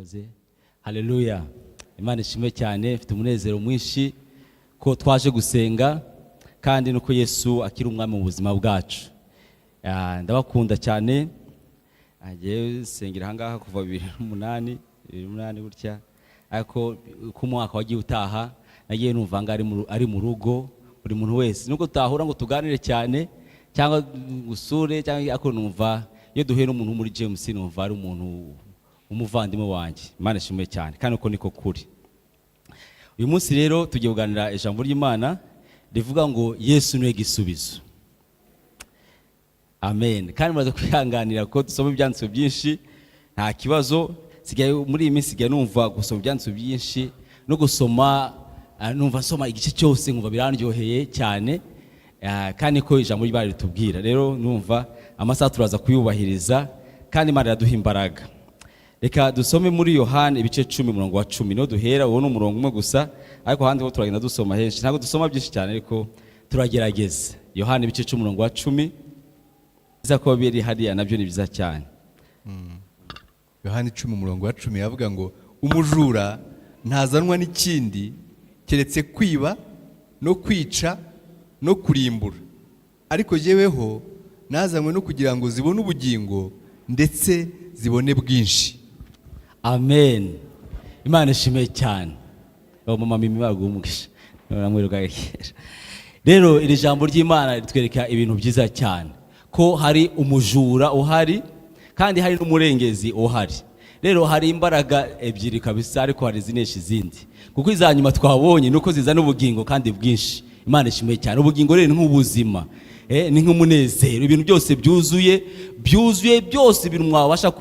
Murakoze. Haleluya! Imana ishimwe cyane. Mfite umunezero mwinshi ko twaje gusenga kandi nuko Yesu akiri umwami mu buzima bwacu. Ndabakunda cyane. Ngiye nsengera ahangaha kuva 2008, 2008 gutya, ariko uko umwaka wagiye utaha nagiye numva ahangaha ari mu rugo. Buri muntu wese, nubwo tutahura ngo tuganire cyane cyangwa gusure cyangwa, ariko numva iyo duhuye n'umuntu wo muri James, numva ari umuntu umuvandimwe wanjye. Imana ishimwe cyane, kandi uko niko kuri. Uyu munsi rero tugiye kuganira ijambo ry'Imana rivuga ngo Yesu niwe gisubizo. Amen. Kandi muraza kwihanganira ko dusoma ibyanditswe byinshi, nta kibazo. Sigaye muri iyi minsi sigaye numva gusoma ibyanditswe byinshi no gusoma, numva nsoma igice cyose nkumva birandyoheye cyane. Kandi ko ijambo ry'Imana ritubwira rero, numva amasaha turaza kuyubahiriza kandi Imana iraduha imbaraga. Reka dusome muri Yohani ibice 10, umurongo wa 10 niho duhera. Uwo ni umurongo umwe gusa, ariko ahandi ho turagenda dusoma henshi. Ntabwo dusoma byinshi cyane, ariko turagerageza. Yohani ibice 10, umurongo wa 10. Biza kuba biri hariya, nabyo ni byiza cyane. Yohani 10, umurongo wa 10 yavuga ngo: "Umujura ntazanwa n'ikindi keretse kwiba no kwica no kurimbura, ariko jyeweho nazanywe no kugira ngo zibone ubugingo, ndetse zibone bwinshi." Amen. Imana ishimwe cyane. Uwo mama Mimi baguha umugisha. Namwiruka kera. Rero iri jambo ry'Imana ritwereka ibintu byiza cyane, ko hari umujura uhari kandi hari n'umurengezi uhari. Rero hari imbaraga ebyiri kabisa, ariko hari izinesha izindi, kuko iza nyuma twabonye nuko zizana ubugingo kandi bwinshi. Imana ishimwe cyane. Ubugingo rero ni nk'ubuzima, ni nk'umunezero, ibintu byose byuzuye, byuzuye byose, ibintu mwabasha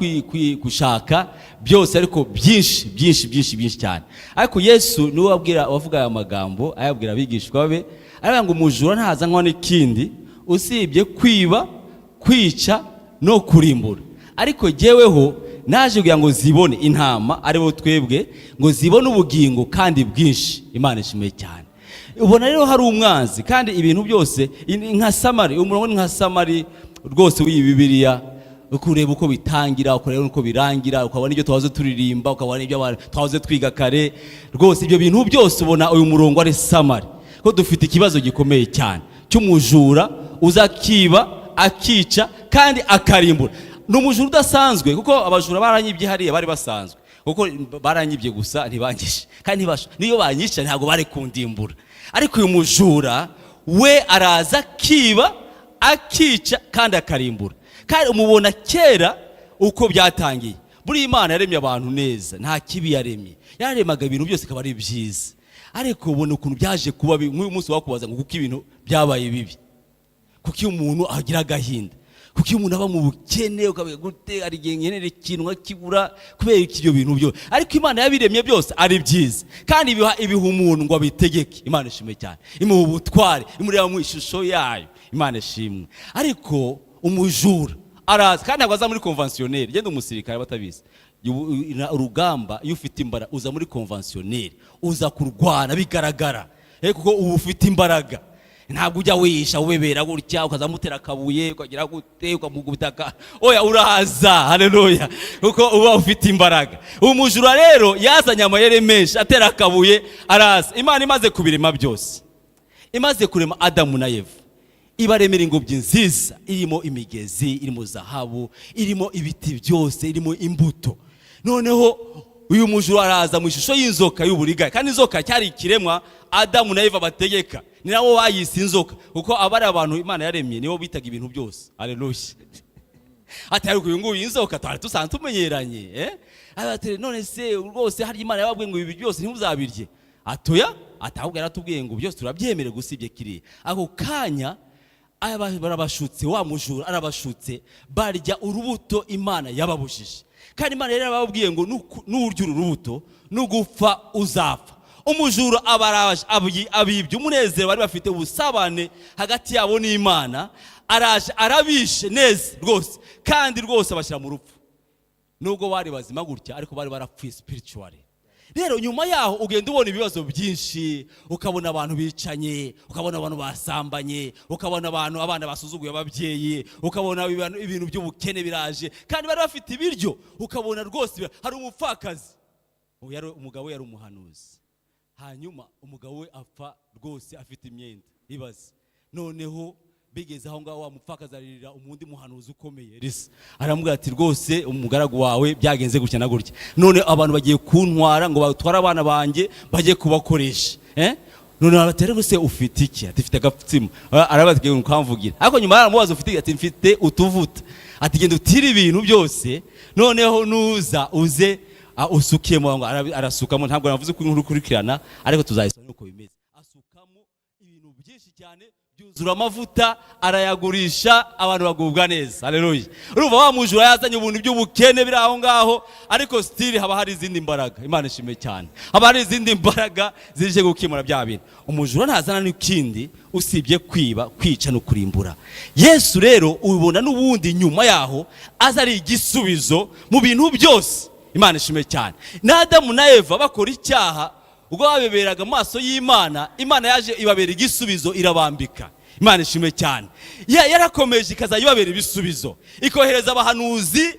gushaka byose, ariko byinshi, byinshi, byinshi, byinshi cyane. Ariko Yesu niwe wabwira, wavuga aya magambo, ayabwira abigishwa be, aravuga ngo umujura ntazanwa n'ikindi usibye kwiba, kwica no kurimbura, ariko jyeweho naje kugira ngo zibone, intama ari bo twebwe, ngo zibone ubugingo kandi bwinshi. Imana ishimwe cyane. Ubona rero hari umwanzi, kandi ibintu byose nka summary, umurongo ni nka summary rwose w'iyi Bibiliya. Ukureba uko bitangira, ukareba uko birangira, ukabona ibyo twahoze turirimba, ukabona ibyo abantu twahoze twiga kare. Rwose ibyo bintu byose, ubona uyu murongo ari summary, ko dufite ikibazo gikomeye cyane cy'umujura uza akiba, akica kandi akarimbura. Ni umujura udasanzwe, kuko abajura baranyibye hariya bari basanzwe, kuko baranyibye gusa ntibanyishe, kandi niyo banyica ntabwo bari kundimbura. Ariko uyu mujura we araza akiba, akica kandi akarimbura. Kandi umubona kera uko byatangiye. Buriya Imana yaremye abantu neza, nta kibi yaremye, yaremaga ibintu byose ikaba ari byiza. Ariko ubona ukuntu byaje kuba bibi. Nk'uyu munsi wakubaza ngo kuko ibintu byabaye bibi, kuko iyo umuntu agira agahinda, kuko iyo umuntu aba mu bukene, ukavuga gute, hari igihe nkenera ikintu nkakibura, kubera iki ibyo bintu byose? Ariko Imana yabiremye byose ari byiza, kandi ibiha umuntu ngo abitegeke. Imana ishimwe cyane. Imuha ubutware, imureba mu ishusho yayo. Imana ishimwe. Ariko umujura araza, kandi ntabwo aza muri conventionnel. Genda umusirikare batabizi. Urugamba, iyo ufite imbaraga uza muri conventionnel, uza kurwana bigaragara. Kuko uba ufite imbaraga, ntabwo ujya wisha ubebera gutya, ukazamutera akabuye, ukagira gute, ukamukubita oya, uraza. Haleluya! Kuko uba ufite imbaraga. Umujura rero yazanye amayeri menshi, atera akabuye, araza. Imana imaze kubirema byose, imaze kurema Adamu na Eva, ibaremera ingobyi nziza irimo imigezi, irimo zahabu, irimo ibiti byose, irimo imbuto. Noneho uyu mujura araza mu ishusho y'inzoka y'uburiganya. Kandi inzoka cyari ikiremwa Adamu na Eva bategeka, ni nabo bayise inzoka, kuko aba ari abantu Imana yaremye, nibo bitaga ibintu byose. Aleluya! Ati: "Ariko uyu nguyu inzoka twari dusanzwe tumenyeranye." Ati: "None se rwose hari Imana yababwiye ngo ibi byose ntimuzabirye?" Atoya. Ati: "Ahubwo yaratubwiye ngo byose turabyemerewe usibye kiriya." Ako kanya barabashutse, wa mujura arabashutse, barya urubuto Imana yababujije. Kandi Imana yari yarababwiye ngo nurya uru rubuto nugupfa uzapfa. Umujura abaraje, abibye umunezero bari bafite, ubusabane hagati yabo n'Imana. Araje arabishe neza rwose, kandi rwose abashyira mu rupfu. Nubwo bari bazima gutya, ariko bari barapfuye spiritually. Rero nyuma yaho ugenda ubona ibibazo byinshi, ukabona abantu bicanye, ukabona abantu basambanye, ukabona abantu, abana basuzuguye ababyeyi, ukabona ibintu by'ubukene biraje kandi bari bafite ibiryo, ukabona rwose hari umupfakazi. Ubu umugabo we yari umuhanuzi, hanyuma umugabo we apfa rwose afite imyenda. Ibaze noneho bigeze aho ngaho, wa mupfakazi aririra umundi muhanuzi ukomeye Elisa, aramubwira ati: "Rwose umugaragu wawe byagenze gutya na gutya, none abantu bagiye kuntwara ngo batware abana banjye bajye kubakoresha." None ati: "Rero se ufite iki?" Ati: "Mfite agatsima." Arabaza ngo kamvugira, ariko nyuma aramubaza: "Ufite iki?" Ati: "Mfite utuvuta." Ati: "Genda utire ibintu byose, noneho nuza uze usukemo." Ngo arasukamo. Ntabwo navuze ko inkuru ikurikirana, ariko tuzayisoma uko bimeze. Asukamo ibintu byinshi cyane, byuzura amavuta, arayagurisha, abantu bagubwa neza. Haleluya! Urumva wa mujura yazanye ubuntu by'ubukene biri aho ngaho, ariko still haba hari izindi mbaraga. Imana ishimwe cyane. Haba hari izindi mbaraga zije gukemura bya bintu. Umujura ntazana n'ikindi usibye kwiba, kwica no kurimbura. Yesu rero ubona n'ubundi nyuma yaho aza ari igisubizo mu bintu byose. Imana ishimwe cyane. Na Adamu na Eva bakora icyaha, ubwo babeberaga amaso y'Imana, Imana yaje ibabera igisubizo, irabambika. Imana ishimwe cyane. Yarakomeje ikazajya ibabera ibisubizo, ikohereza abahanuzi,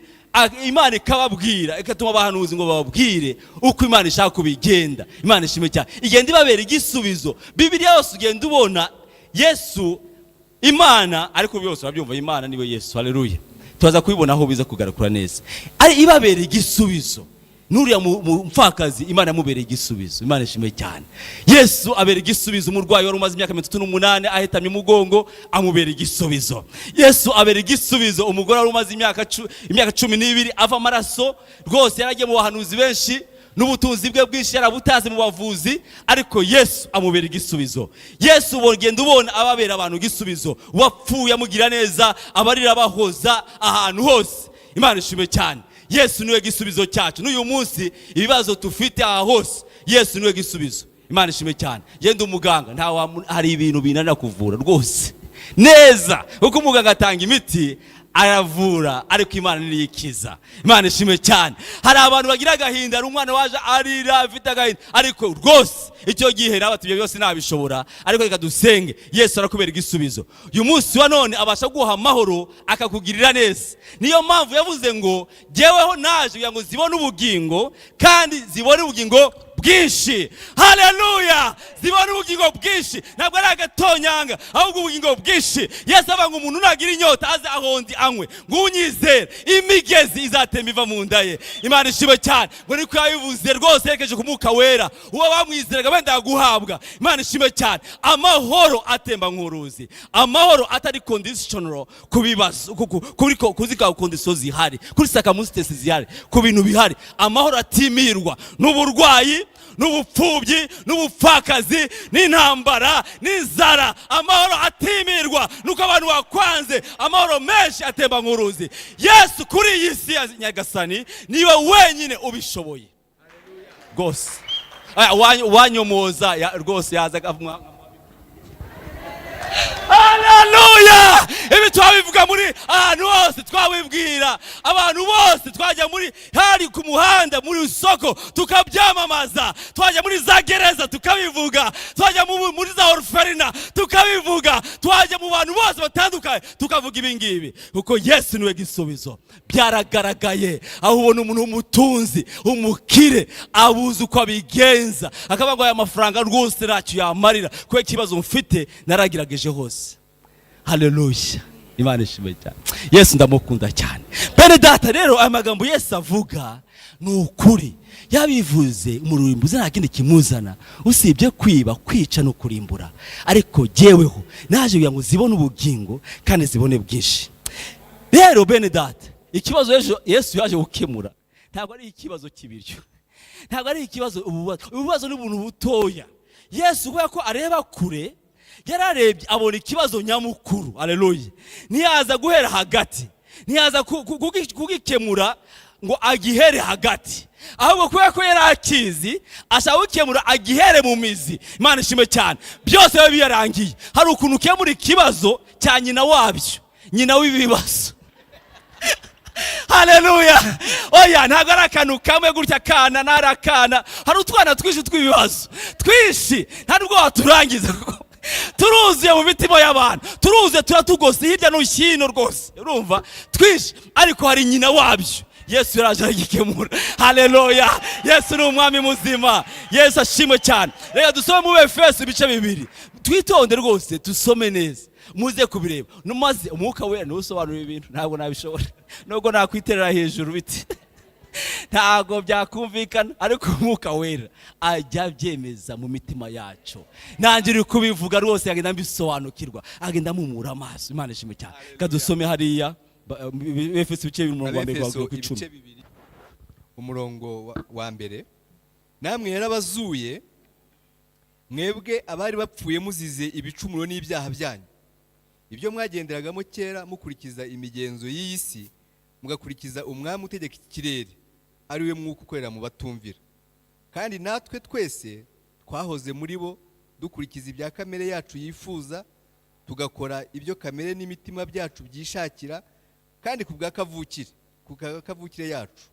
Imana ikababwira, igatuma abahanuzi ngo bababwire uko Imana ishaka kubigenda. Imana ishimwe cyane. Igenda ibabera igisubizo. Bibiliya yose ugenda ubona Yesu, Imana, ariko byose urabyumva, Imana niwe Yesu. Haleluya! Tubaza kubibona aho biza kugarukura neza, ari ibabera igisubizo. N'uriya mupfakazi Imana yamubereye igisubizo. Imana ishimwe cyane. Yesu abera igisubizo umurwayi wari umaze imyaka 38 ahetamye umugongo, amubera igisubizo. Yesu abera igisubizo umugore wari umaze imyaka 12 ava amaraso. Rwose yaragiye mu bahanuzi benshi, n'ubutunzi bwe bwinshi yarabutaze mu bavuzi, ariko Yesu amubera igisubizo. Yesu ugenda ubona ababera abantu igisubizo. Wapfuye amugira neza, abarira abahoza ahantu hose. Imana ishimwe cyane. Yesu niwe gisubizo cyacu. N'uyu munsi ibibazo dufite aha hose, Yesu niwe gisubizo. Imana ishimwe cyane. Genda umuganga nta hari ibintu binanira kuvura rwose neza, kuko umuganga atanga imiti, aravura, ariko Imana niyo ikiza. Imana ishimwe cyane. Hari abantu bagira agahinda, hari umwana waje arira afite agahinda, ariko rwose icyo gihe nawe ati: "Ibyo byose nabishobora, ariko reka dusenge." Yesu arakubera igisubizo. Uyu munsi wa none abasha guha amahoro, akakugirira neza. Niyo mpamvu yavuze ngo: "Jyeweho naje kugira ngo zibone ubugingo, kandi zibone ubugingo bwinshi." Haleluya! Zibone ubugingo bwinshi, ntabwo ari agatonyanga, ahubwo ubugingo bwinshi. Yesu avuga ngo: "Umuntu nagira inyota aze ahondi anywe, ngo unyizere imigezi izatemba iva mu nda ye." Imana ishimwe cyane. Ngo niko yabivuze rwose yerekeje ku Mwuka Wera, uwo bamwizeraga wenda guhabwa. Imana ishimwe cyane. Amahoro atemba nk'uruzi, amahoro atari conditional ku bibazo, kuri kuzi ka condition zihari, kuri circumstances zihari, ku bintu bihari. Amahoro atimirwa n'uburwayi, n'ubupfubyi, n'ubupfakazi, n'intambara, n'inzara. Amahoro atimirwa nuko abantu bakwanze. Amahoro menshi atemba nk'uruzi. Yesu kuri iyi si ya Nyagasani niwe wenyine ubishoboye rwose. Aya, wanyomoza rwose yaza akavuga. Haleluya! Ibi twabivuga muri ahantu hose, twabibwira abantu bose, twajya muri hari ku muhanda, muri isoko tukabyamamaza, twajya muri za gereza tukabivuga, twajya muri za orphelinat tukabivuga, twajya mu bantu bose batandukanye tukavuga ibi ngibi, kuko Yesu niwe gisubizo. Byaragaragaye aho ubona umuntu w'umutunzi, umukire, abuze uko abigenza, akavuga ngo: "Aya mafaranga rwose ntacyo yamarira kubera ikibazo mfite, naragerageje hose." Haleluya! Imana ishimwe cyane. Yesu ndamukunda cyane. Bene data, rero aya magambo Yesu avuga ni ukuri. Yabivuze: "Umurimbuzi nta kindi kimuzana usibye kwiba, kwica no kurimbura, ariko jyeweho naje kugira ngo zibone ubugingo kandi zibone bwinshi." Rero bene data, ikibazo ejo Yesu yaje gukemura ntabwo ari ikibazo cy'ibiryo, ntabwo ari ikibazo ububazo ni ubuntu butoya. Yesu kubera ko areba kure, yararebye abona ikibazo nyamukuru. Aleluya! Ntiyaza guhera hagati, ntiyaza kugikemura ngo agihere hagati, ahubwo kubera ko yari akizi, ashaka gukemura agihere mu mizi. Imana ishimwe cyane. Byose biba biyarangiye. Hari ukuntu ukemura ikibazo cya nyina wabyo, nyina w'ibibazo. Hari ukuntu ukemura ikibazo cya nyina w'ibibazo. Haleluya! Oya, ntabwo ari akantu kamwe gutya, akana ntari akana. Hari utwana twinshi tw'ibibazo twinshi, nta nubwo waturangiza, kuko turuzuye mu mitima y'abantu, turuzuye, turatugose hirya no hino rwose, urumva twinshi. Ariko hari nyina wabyo, Yesu yaraje aragikemura. Haleluya! Yesu ni umwami muzima, Yesu ashimwe cyane. Reka dusome mu Efeso ibice 2, twitonde rwose, dusome neza, muze kubireba. Maze Umwuka Wera niwe usobanura ibintu, ntabwo nabishobora, nubwo nakwiterera hejuru biti ntabwo byakumvikana, ariko Umwuka Wera ajya abyemeza mu mitima yacu. Nanjye uri kubivuga rwose agenda mbisobanukirwa, agenda amumura amaso. Imana ishimwe cyane. Reka dusome hariya Efeso ibice 2, umurongo wa mbere Abefeso ku 10. ibice 2, umurongo wa mbere: "Namwe yarabazuye, mwebwe abari bapfuye muzize ibicumuro n'ibyaha byanyu, ibyo mwagenderagamo kera mukurikiza imigenzo y'iyi si, mugakurikiza umwami utegeka iki kirere, ari we mwuka ukorera mu batumvira. Kandi natwe twese twahoze muri bo, dukurikiza ibya kamere yacu yifuza, tugakora ibyo kamere n'imitima byacu byishakira. Kandi ku bwa kavukire, ku bwa kavukire yacu,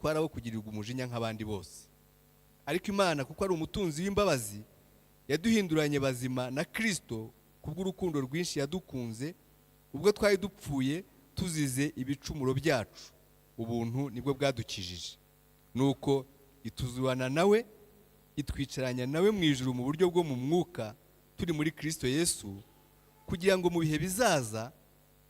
twari abo kugirirwa umujinya nk'abandi bose. Ariko Imana, kuko ari umutunzi w'imbabazi, yaduhinduranye bazima na Kirisito kubw'urukundo rwinshi yadukunze. Ubwo twari dupfuye tuzize ibicumuro byacu, ubuntu nibwo bwadukijije. Nuko ituzurana nawe, itwicaranya nawe mu ijuru mu buryo bwo mu mwuka, turi muri Kirisito Yesu, kugira ngo mu bihe bizaza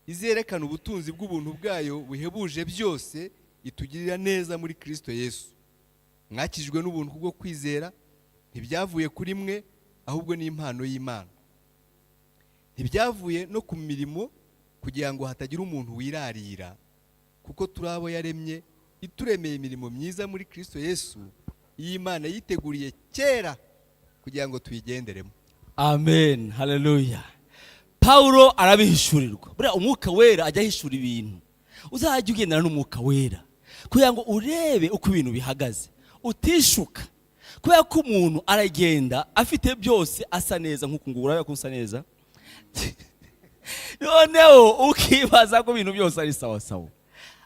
izerekane ubutunzi bw'ubuntu bwayo buhebuje byose itugirira neza muri Kirisito Yesu. Mwakijwe n'ubuntu bwo kwizera, ntibyavuye kuri mwe, ahubwo ni impano y'Imana. Ntibyavuye no ku mirimo, kugira ngo hatagira umuntu wirarira. Kuko turi abo yaremye, ituremeye imirimo myiza muri Kirisito Yesu, iyi Imana yiteguriye kera kugira ngo tuyigenderemo." Amen, haleluya. Pawulo arabihishurirwa. Buriya Umwuka Wera ajya ahishura ibintu. Uzajya ugendana n'Umwuka Wera kugira ngo urebe uko ibintu bihagaze, utishuka, kubera ko umuntu aragenda afite byose, asa neza nk'uku nguku, urabona ko usa neza, noneho ukibaza ko ibintu byose ari sawa sawa,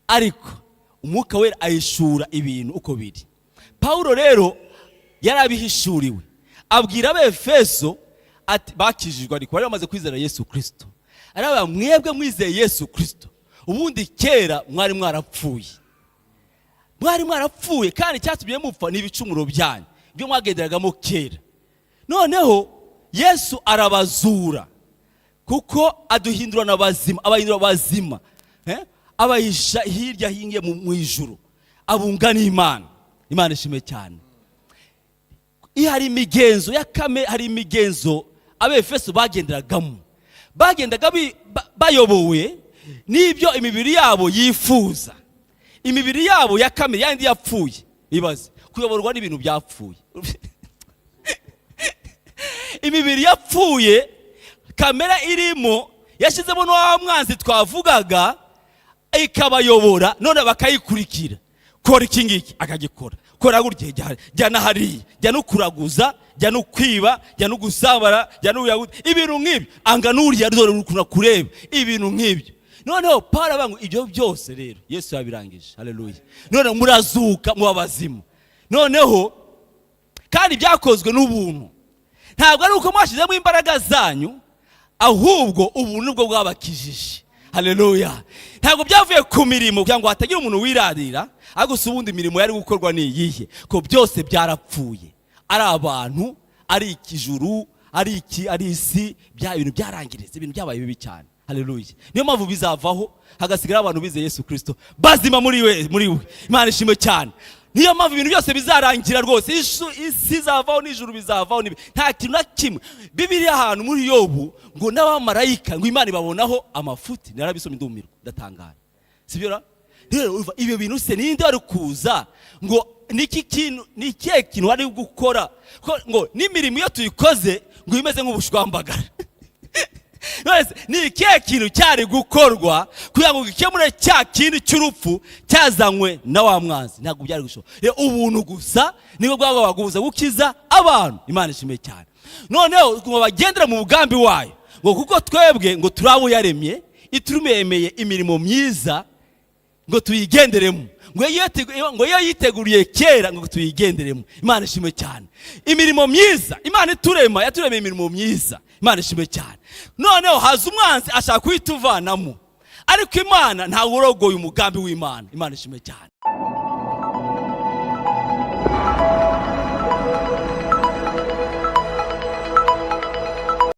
ariko Umwuka Wera ahishura ibintu uko biri. Pawulo rero yarabihishuriwe, abwira Abefeso ati bakijijwe, ariko bari bamaze kwizera Yesu Kirisito. Arababwira: "Mwebwe mwizeye Yesu Kirisito, ubundi kera mwari mwarapfuye, mwari mwarapfuye, kandi icyatumye mupfa ni ibicumuro byanyu, ibyo mwagenderagamo kera. Noneho Yesu arabazura, kuko aduhindurana bazima, abahindura bazima, abahisha hirya hinge mu ijuru, abunga n'Imana." Imana ishimwe cyane. Iyo hari imigenzo ya kame, hari imigenzo Abefeso bagenderagamo, bagendaga bayobowe n'ibyo imibiri yabo yifuza, imibiri yabo ya kamere yandi yapfuye. Ibaze kuyoborwa n'ibintu byapfuye, imibiri yapfuye, kamere irimo yashyizemo n'uwa mwanzi twavugaga, ikabayobora, none bakayikurikira. Kora iki ngiki, akagikora. Kora gutya, jya na hariya, jya no kuraguza, jya no kwiba, jya no gusabara, jya no ibintu nk'ibyo, anga n'uriya, dore ukuntu akureba, ibintu nk'ibyo. Noneho Paul avuga ngo ibyo byose rero Yesu yabirangije. Haleluya! None murazuka, muba bazima. Noneho kandi byakozwe n'ubuntu, ntabwo ari uko mwashyizemo imbaraga zanyu, ahubwo ubuntu nibwo bwabakijije. Haleluya! Ntabwo byavuye ku mirimo, kugira ngo hatagira umuntu wirarira. Ariko si ubundi imirimo yari gukorwa ni iyihe, ko byose byarapfuye? Ari abantu, ari ikijuru, ari iki, ari isi, bya bintu byarangiritse, ibintu byabaye bibi cyane. Haleluya! Niyo mpamvu bizavaho, hagasigara abantu bizeye Yesu Kirisito bazima muri we. Imana ishimwe cyane. Niyo mpamvu ibintu byose bizarangira rwose, isi izavaho n'ijuru bizavaho, nta kintu na kimwe. Bibiliya ahantu muri Yobu ngo n'abamarayika ngo Imana ibabonaho amafuti. Narabisomye ndumirwa, ndatangara. Sibyo ra? Rero urumva ibyo bintu se, ninde wari kuza ngo niki kintu, ni ikihe kintu wari gukora, ko ngo n'imirimo iyo tuyikoze ngo imeze nk'ubushwambagara? None se ni ikihe kintu cyari gukorwa kugira ngo gikemure cya kintu cy'urupfu cyazanywe na wa mwanzi? Ntabwo byari gushoboka. Rero ubuntu gusa nibwo bwagombaga kuza gukiza abantu. Imana ishimwe cyane. Noneho ngo bagendere mu mugambi wayo, ngo kuko twebwe ngo turi abo yaremye, ituremeye imirimo myiza. ngo tuyigenderemo, ngo iyo yiteguriye kera ngo tuyigenderemo. Imana ishimwe cyane. Imirimo myiza, Imana iturema, yaturemeye imirimo myiza. Imana ishimwe cyane. Noneho haza umwanzi ashaka kuyituvanamo, ariko Imana ntawe urogoye umugambi w'Imana. Imana ishimwe cyane.